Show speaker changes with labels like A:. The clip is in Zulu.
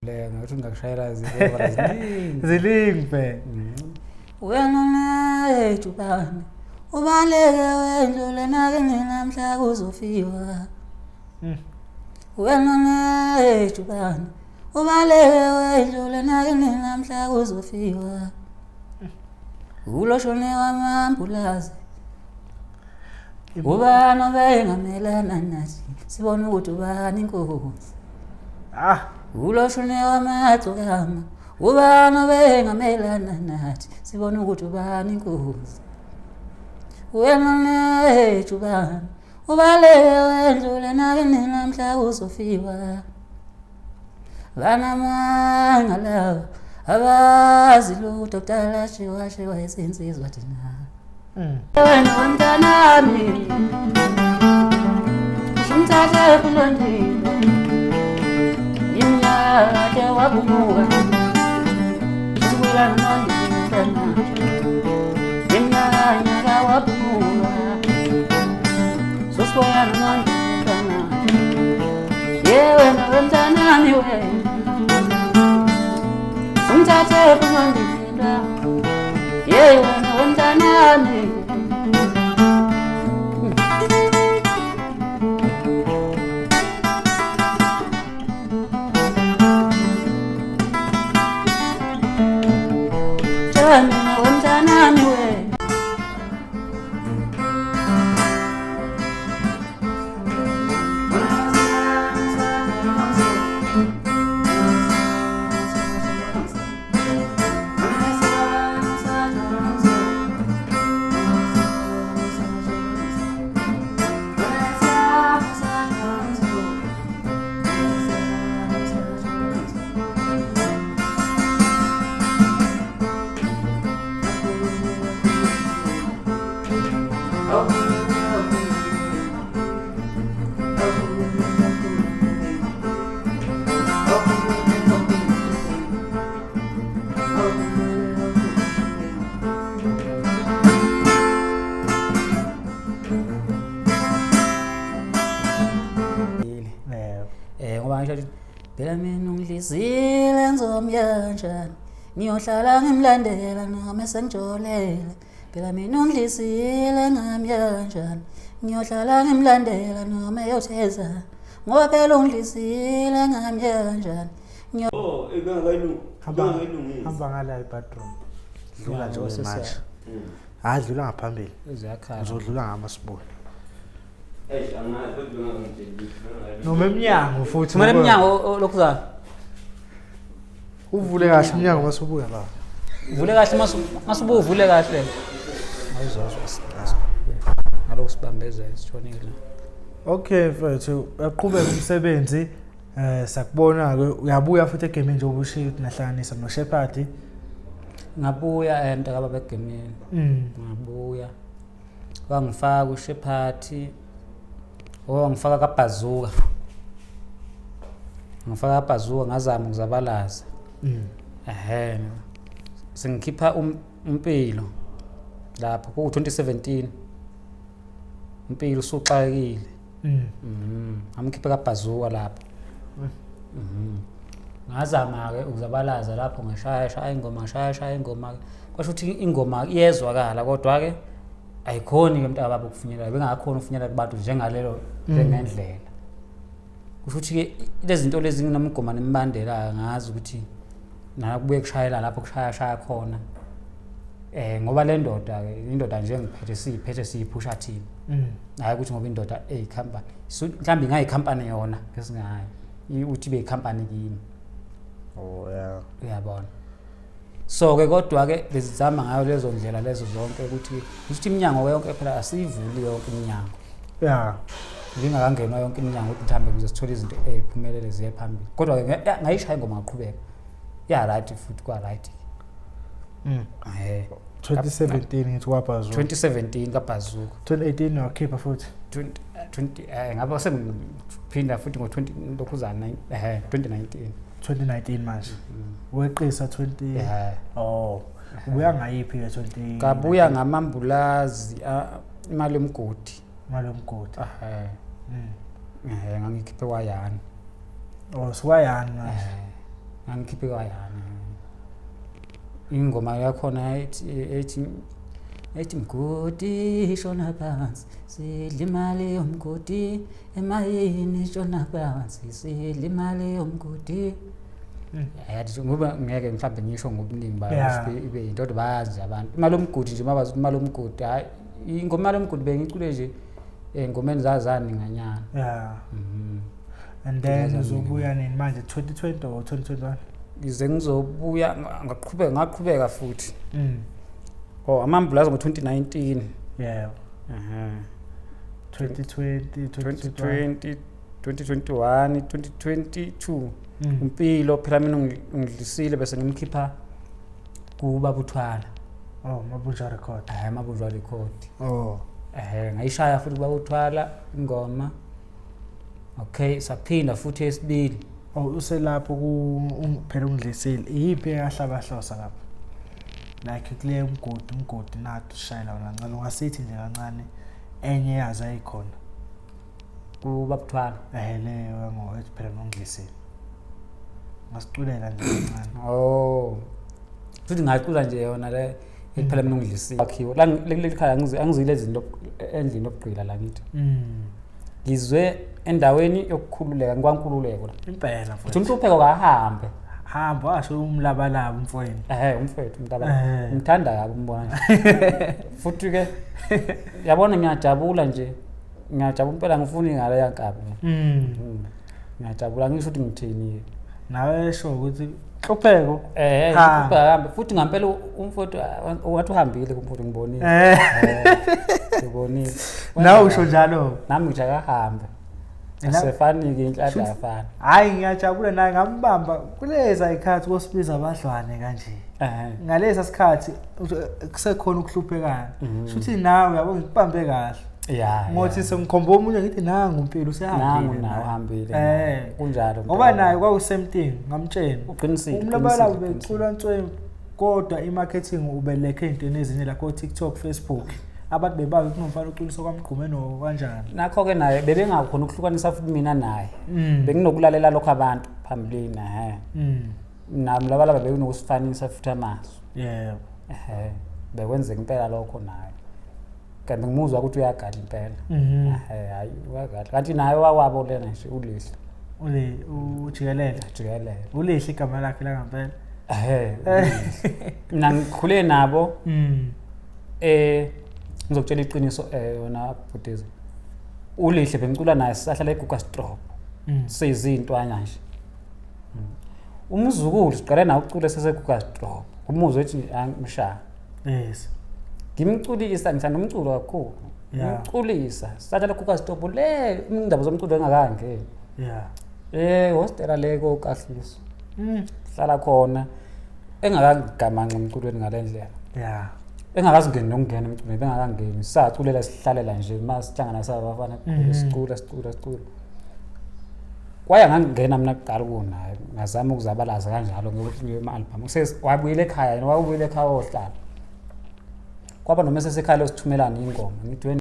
A: Le ngathi ngingakushayela zibona ziningi.
B: Ziningi phela.
C: Wena naye jubane ubaleke wendlule nakini namhla kuzofiwa. Wena naye jubane ubaleke wendlule nakini namhla kuzofiwa. Uloshone wamambulazi ubani obengamelana nathi sibone ukuthi ubani inkosi.
B: Ah,
C: Uloshone wamagcokama ubani obengamelana nathi sibone ukuthi ubani inkosi. Wena nethu ubani ubaleke wendlule nakini namhla kuzofiwa. Banamanga laba abazi lutho kudala shiwa shiwa isinsizwa thina. Wena wemntanami usumthathe kulondile iminyaka wabumuka usubuyelana nondile iminyaka wabumuka susibuyelana nondile ye wena wemntanami wena usumthathe kulondile ye wena wemntanami. Wena wemntanami wena.
B: Yebo.
C: Ngoba ngisho ukuthi phela mina ungidlizile ngizomya kanjani ngiyohlala ngimlandela noma esengijolele phela mina ungidlizile ngamya kanjani ngiyohlala ngimlandela noma eyotheza ngoba phela ungidlizile ngamya kanjani.
D: Oh, ebengakayilungi.
B: Hamba
D: Bengakayilungisi.
B: hamba ngala ebathroom. Dlula
A: Ya,
B: nje
A: wase
B: manje. Hayi dlula ngaphambili.
A: Ziyakhala.
B: Uzodlula ngamasiboni.
D: Eish, angazi kodwa bengakangitsheli.
B: Noma emnyango futhi.
C: Thumela emnyango lokuzayo.
B: Uvule kahle umnyango masubuya baba.
C: Uvule kahle masubuya uvule kahle.
A: Awuzozwa. Ngalokhu sibambezela sishonile.
B: Okay mfethu, uyaqhubeka umsebenzi. Sakubona ke uyabuya futhi egamini nje ubushiya ukuthi nahlanganisa no Shepherd.
C: Ngabuya mntakababa egemini. Ngabuya. Wangifaka uShepherd. Wangifaka kaBhazuka. Ngifaka kaBhazuka ngazama ukuzabalaza. Ehhe. Sengikhipha umpilo lapho ku 2017. Impilo usuxakekile. Ngamkhipha kaBhazuka lapho. Ngazama ke ukuzabalaza lapho ngashaya shaya ingoma ngashaya shaya ingoma. Kwasho ukuthi ingoma iyezwakala kodwa ke ayikhoni ke mntakababa ukufinyelela bengakhona ukufinyelela kubantu njengalelo njengendlela. Kusho ukuthi ke lezi zinto lezi nginomgoma nemibandela ngazi ukuthi nakubuye kushayela lapho kushaya shaya khona. Ngoba le ndoda ke indoda nje engiphethe siyiphethe siyiphusha thina. Hayi ukuthi ngoba indoda eyicompany. So mhlawumbe ingayicompany yona ngesingayo. Uthi be company kimi.
B: Oh yeah.
C: Uyabona. So ke kodwa ke bezizama ngayo lezo ndlela lezo zonke ukuthi ukuthi iminyango yonke phela asiyivuli yonke iminyango.
B: Yeah.
C: Ngingakangenwa yonke iminyango ukuthi mhlambe ukuze sithole izinto eziphumelele ziye phambili. Kodwa ke ngayishaya ingoma ngaqhubeka. Ya right futhi kwa right.
B: 2017 ngithi kwaBhazuka.
C: 2017 kaBhazuka.
B: 2018 wakhipha futhi.
C: 20 ngabe sengiphinda futhi ngo 20 lokhuzana 2019.
B: 2019 manje. Weqisa 20. Oh. Ubuya ngayiphi ke 20?
C: Ngabuya ngamambulazi imali yomgodi.
B: Imali yomgodi.
C: Ngangikhiphe kwayani.
B: Oh, sikwayani manje.
C: Ngangikhiphe kwayana ingoma yakhona ethi mgodi shona phansi sidla imali yomgodi emayini shona phansi sidla imali yomgodi. Yathi ngoba ngeke mhlawumbe ngisho ngobuningi bayo, ibe yinto, kodwa bayazi nje abantu imali yomgodi nje, mabazi ukuthi imali yomgodi, hhayi, ingoma imali yomgodi bengiyicule nje ey'ngomeni zazaninganyana.
B: And then uzobuya nini manje, 2020 or 2021?
C: Ngize ngizobuya, ngaqhubeka futhi. Oh, amambulazi ngo-2019.
B: Yebo. 2020, 2021.
C: 2020, 2021, 2022. Impilo phela mina ungidlisile bese ngimkhipha kuBaba uThwala.
B: Oh, Mabunjwa Record.
C: Hayi, Mabunjwa Record.
B: Oh.
C: Ngayishaya futhi kuBaba uThwala ingoma. Okay, saphinda futhi esibili.
B: Oh, uselapho ku phela ungidlisile. Iyiphi eyahlabahlosa lapho? Like kule umgodi nathi ushayela wona kancane, ungasithi nje kancane enye yazo ayikhona.
C: KuBaba uThwala.
B: Leyo ngokuthi phela nongidlisile. Ngasiculela nje kancane.
C: Oh. Futhi ngacula nje yona le phela mina ungidlisile. Wakhiwo. La kuleli khaya angizile izinto endlini yokugqila la ngithi. Ngizwe endaweni yokukhululeka, ngikwankululeko la.
B: Impela
C: mfowethu. Uthi umhlupheko kahambe.
B: Hamba washo umlabalaba umfowenu.
C: Umfowethu umlabalaba. Ngithanda kabi umbona nje. Futhi ke yabona ngiyajabula nje. Ngiyajabula impela, ngifuni ngale yankabi. Ngiyajabula, ngisho ukuthi ngithini.
B: Nawe esho ukuthi hlupheko.
C: Hlupheko kahambe. Futhi ngampela umfowethu wathi uhambile kumfowethu, ngibonile. Ngibonile.
B: Nawe usho njalo.
C: Nami ngithi akahambe. Asefani-ke inhlanhla yafana.
B: Hhayi, ngiyajabula naye ngambamba kuleza ikhathi kosibiza abadlwane kanje. Ngalesa sikhathi kusekhona ukuhluphekana. Shuthi nawe yabo ngikubambe kahle. Ngothi sengikhomba omunye ngithi nangu impilo usehambile.
C: Nangu nawe uhambile. Kunjalo.
B: Ngoba naye kwaku same thing ngamtshela.
C: Uqinisile.
B: Umlabalaba ubecula nswempu kodwa i-marketing ubelekhe ey'ntweni ezinye la ko-TikTok, Facebook. Abantu bebazi ukuthi unomfana uculiswa kwaMgqume no kanjani.
C: Nakho-ke naye bebengakhona ukuhlukanisa futhi mina naye. Benginokulalela lokho abantu phambilini. Nami laba bekunokusifanisa futhi amazwi.
B: Yebo.
C: Bekwenzeka impela lokho naye. Kanti ngimuzwa ukuthi uyagadla impela. Hayi uyagadla. Kanti naye wawabo lena nje uLihle.
B: Ule ujikelele.
C: Jikelele.
B: uLihle igama lakhe la ngempela.
C: Mina ngikhule nabo. Ngizokutshela iqiniso yona bhudiza. uLihle bengicula naye sisahlala eGuga Strop. Seyizintwana nje. Umzukulu siqale naye ukucula seseGuga Strop. Umuzwe ethi angimshaya.
B: Yes.
C: Ngimculisa, ngithanda umculo kakhulu. Ngimculisa. Sisahlala eGuga Strop le indaba zomculo engakangeni. Hostela le koKahliso. Hlala khona engakagamanxa emculweni ngalendlela. Engakazingeni nokungena emculweni, bengakangeni. Saculela sihlalela nje masihlangana sabafana sicula sicula sicula. Kwaya ngangena mina kuqala kunaye, ngazama ukuzabalaza kanjalo ngema-album. Wabuyela ekhaya yena, wabuyela ekhaya ohlala. Kwaba noma esesekhaya losithumelana ingoma. Ngithi wena